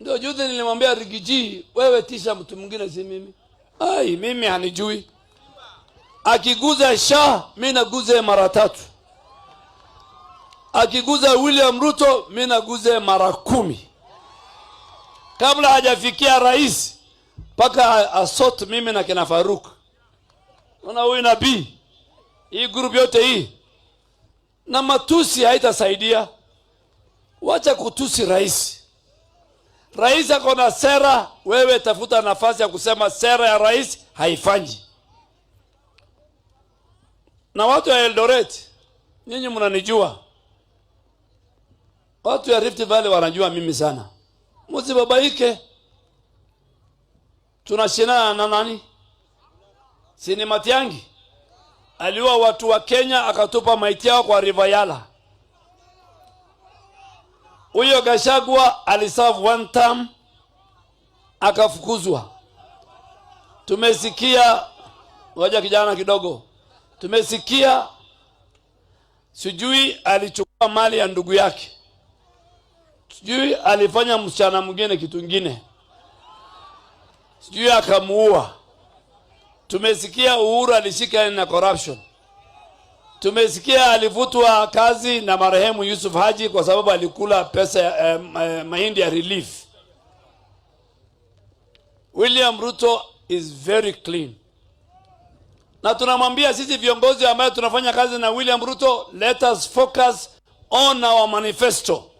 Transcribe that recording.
Ndio juzi nilimwambia Riggy G, wewe tisha mtu mwingine, si mimi. Ai, mimi hanijui. Akiguza SHA, mi naguze mara tatu. Akiguza William Ruto, mi naguze mara 10. Kabla hajafikia rais, mpaka asot mimi na kina Faruk. Unaona huyu nabii, hii group yote hii, na matusi haitasaidia. Wacha kutusi rais. Rais ako na sera, wewe tafuta nafasi ya kusema sera ya rais haifanyi. Na watu ya Eldoret, nyinyi mnanijua, watu ya Rift Valley wanajua mimi sana. Msibabaike, tunashindana na nani? Si ni Matiang'i aliua watu wa Kenya akatupa maiti yao kwa River Yala. Huyo Gachagua aliserve one term, akafukuzwa. Tumesikia, ngoja kijana kidogo, tumesikia sijui alichukua mali ya ndugu yake, sijui alifanya msichana mwingine kitu kingine, sijui akamuua. Tumesikia Uhuru alishika na corruption. Tumesikia alifutwa kazi na marehemu Yusuf Haji kwa sababu alikula pesa ya mahindi ya relief. William Ruto is very clean, na tunamwambia sisi viongozi ambayo tunafanya kazi na William Ruto, let us focus on our manifesto.